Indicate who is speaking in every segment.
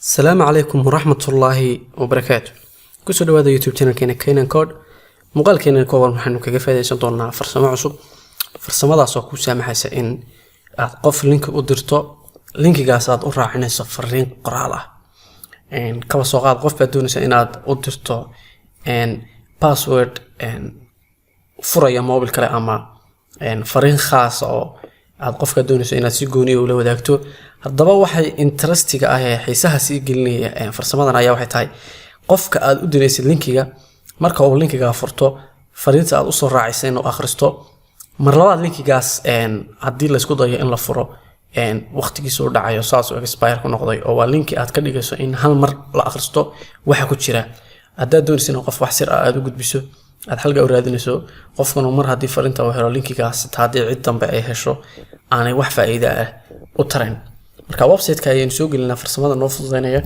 Speaker 1: Asalaamu calaykum waraxmatullaahi wabarakaatu. Kusoo dhawaada YouTube channelkeena Kenan Code. Muuqaalkeena kooban waxaanu kaga faaidaysan doonaa farsamo cusub, farsamadaas oo kuu saamaxaysa in aad qof linki u dirto, linkigaas aad u raacinayso fariin qoraal ah. Kaba soo qaad qof baad doonaysa inaad u dirto password furaya mobil kale ama fariin khaas oo aad qofka doonayso inaad si gooniya ula wadaagto. Haddaba, waxay interestiga ah ee xiisaha sii gelinaya farsamadan ayaa waxay tahay, qofka aad u diraysid linkiga, marka uu linkiga furto, fariinta aad usoo raacaysa inuu akhristo. Mar labaad linkigaas haddii laysku dayo in la furo, waqtigiisa u dhacayo, saas uu expire ku noqday, oo waa linki aad ka dhigayso in hal mar la akhristo waxa ku jira. Haddaad doonaysa in qof wax sir ah aad u gudbiso, aad xalga u raadinayso, qofkanu mar haddii fariinta uu helo linkigaas, xitaa haddii cid dambe ay hesho, aanay wax faa'iida ah u tarayn. Marka website-ka ayaynu soo gelinaa farsamada noo fududeynaya.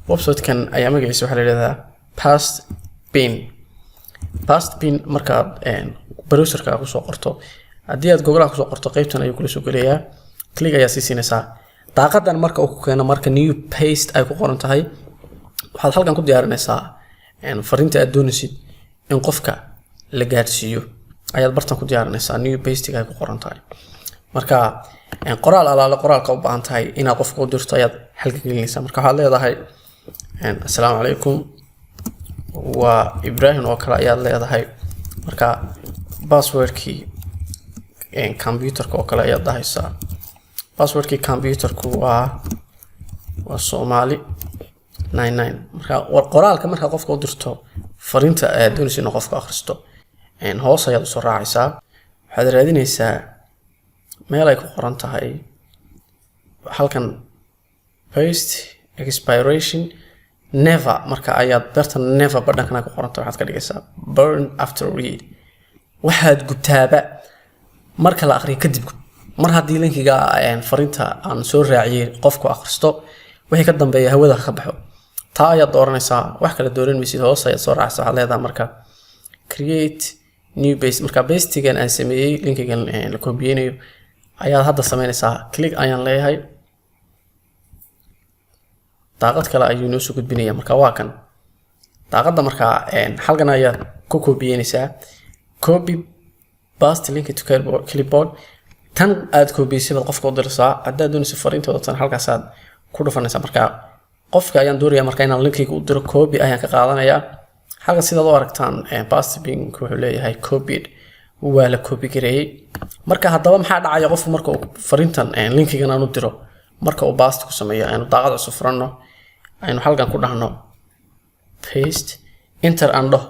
Speaker 1: Website-kan ayaa magaciisa waxaa la yidhahdaa Pastebin. Pastebin markaad browserka kusoo qorto, haddii aad Googlaha kusoo qorto, qeybtan ayuu kula soo gelayaa. Click ayaa sii siinaysaa. Daaqadan marka uu ku keeno, marka "new paste" ay ku qoran tahay, waxaad halkan ku diyaarinaysaa fariinta aad doonaysid in qofka la gaadhsiiyo ayaad bartan ku diyaarinaysaa, new pastiga ay ku qoran tahay. Marka qoraal alaale qoraalka u baahan tahay inaad qofka u dirto ayaad halka gelinaysaa. Marka waxaad leedahay "Assalaamu calaykum, waa Ibrahim" oo kale ayaad leedahay. Marka passwordkii computerka oo kale ayaad dhahaysaa, passwordkii computerku waa Somali 99. Marka qoraalka markaa qofka u dirto, fariinta aad doonaysa inuu qofka akhristo, hoos ayaad usoo raacaysaa. Waxaad raadinaysaa meel ay ku qoran tahay halkan "paste expiration never". Marka ayaad barta never badhankana ku qoranta waxaad ka dhigaysaa "burn after read". Waxaad gubtaaba marka la aqriyo kadib gub. Mar haddii linkiga fariinta aan soo raaciyey qofku akhristo, wixii ka dambeeya hawada ka baxo. Taa ayaad dooranaysaa, wax kale dooran maysid. Hoos ayaad soo raacaysa. Waxaad leedahay marka "create new paste". Marka pastigan aan sameeyey, linkigan la koobiyeynayo ayaad hadda sameynaysaa. Click ayaan leeyahay, daaqad kale ayuu noo soo gudbinaya. Marka waa kan daaqadda. Markaa halkan ayaad ku koobiyeynaysaa, "copy paste link to clipboard". Tan aad koobiyeysay baad qofka u diraysaa. Haddaad doonaysa fariintooda tan, halkaasaad ku dhufanaysaa. Marka qofka ayaan doonaya marka inaan linkiga u diro, copy ayaan ka qaadanayaa. Halka sidaad u aragtaan, Pastebin wuxuu leeyahay "copied", waa la copy gareeyey. Marka haddaba maxaa dhacaya qofku marka uu fariintan, linkigan aan u diro, marka uu paste ku sameeyo? Aynu daaqad cusub furanno, aynu halkan ku dhahno paste, enter aan dhaho.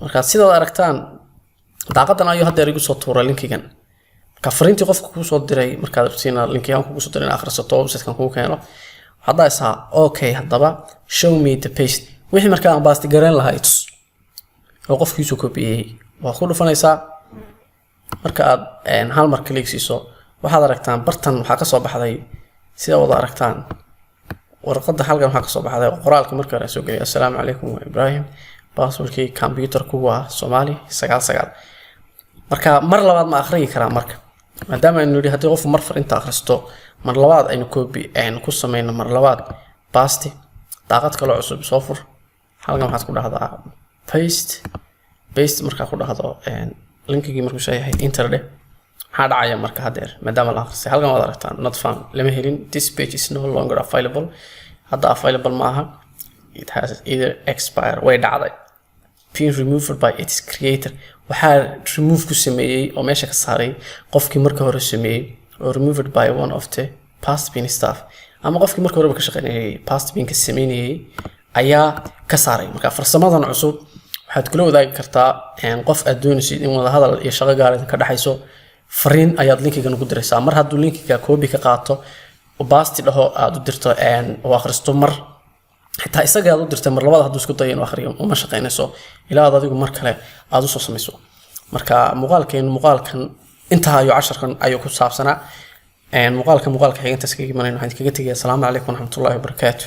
Speaker 1: Marka sidaad aragtaan, daaqadan ayuu haddeer igu soo tuuray linkigan. Marka fariintii qofka kuu soo diray, markaad rabtiin linkigan kugu soo diray in akhrisato, websitekan kugu keeno, waxaad dhahaysaa "okay, haddaba show me the paste". Wixii markaa aan paste gareyn lahaa i tus oo qofkiisuu kobiyey. Waad ku dhufanaysaa. Marka aad hal mar click siiso, waxaad aragtaan bartan waxaa ka soo baxday, sida wada aragtaan warqadda, halkan waxaa kasoo baxday qoraalka markii hore soo geliyay: "Assalaamu calaykum, waa Ibrahim, passwordkii computerku waa Somali 99." Marka mar labaad ma akhriyi karaa? Marka maadaama aynu nidhi haddii qofku mar fariinta akhristo, mar labaad aynu copy aynu ku sameyno, mar labaad paste, daaqad kaloo cusub soo fur. Halkan waxaad ku dhahdaa paste. Paste markaa ku dhahdo, linkigii markuu soo yahay, enter dheh. Maxaa dhacaya marka haddeer maadaama la akhristay? Halkan waad aragtaan, "not found", lama helin. "This page is no longer available", hadda available ma aha. "It has either expired", way dhacday, "been removed by its creator", waxaa remove ku sameeyey oo meesha ka saaray qofkii marka hore sameeyey, or removed by one of the Pastebin staff, ama qofkii marka horeba ka shaqeynayay Pastebinka sameynayay ayaa ka saaray. Marka farsamadan cusub waxaad kula wadaagi kartaa qof aad doonaysid in wadahadal iyo shaqo gaar ka dhexayso. Fariin ayaad linkigan ugu diraysaa. Mar hadduu linkiga copy ka qaato, paste dhaho, aad u dirto, oo akhristo, mar xitaa isaga aad u dirtay, mar labada hadduu isku dayo inuu akhriyo, uma shaqeynayso ilaa aad adigu mar kale aad usoo samayso. Marka muuqaalkeen, muuqaalkan intaa ayuu, casharkan ayuu ku saabsanaa. Muuqaalka xiga intaas kaga imanayno, waxaan kaga tegaya asalaamu calaykum waraxmatullaahi wabarakaatu.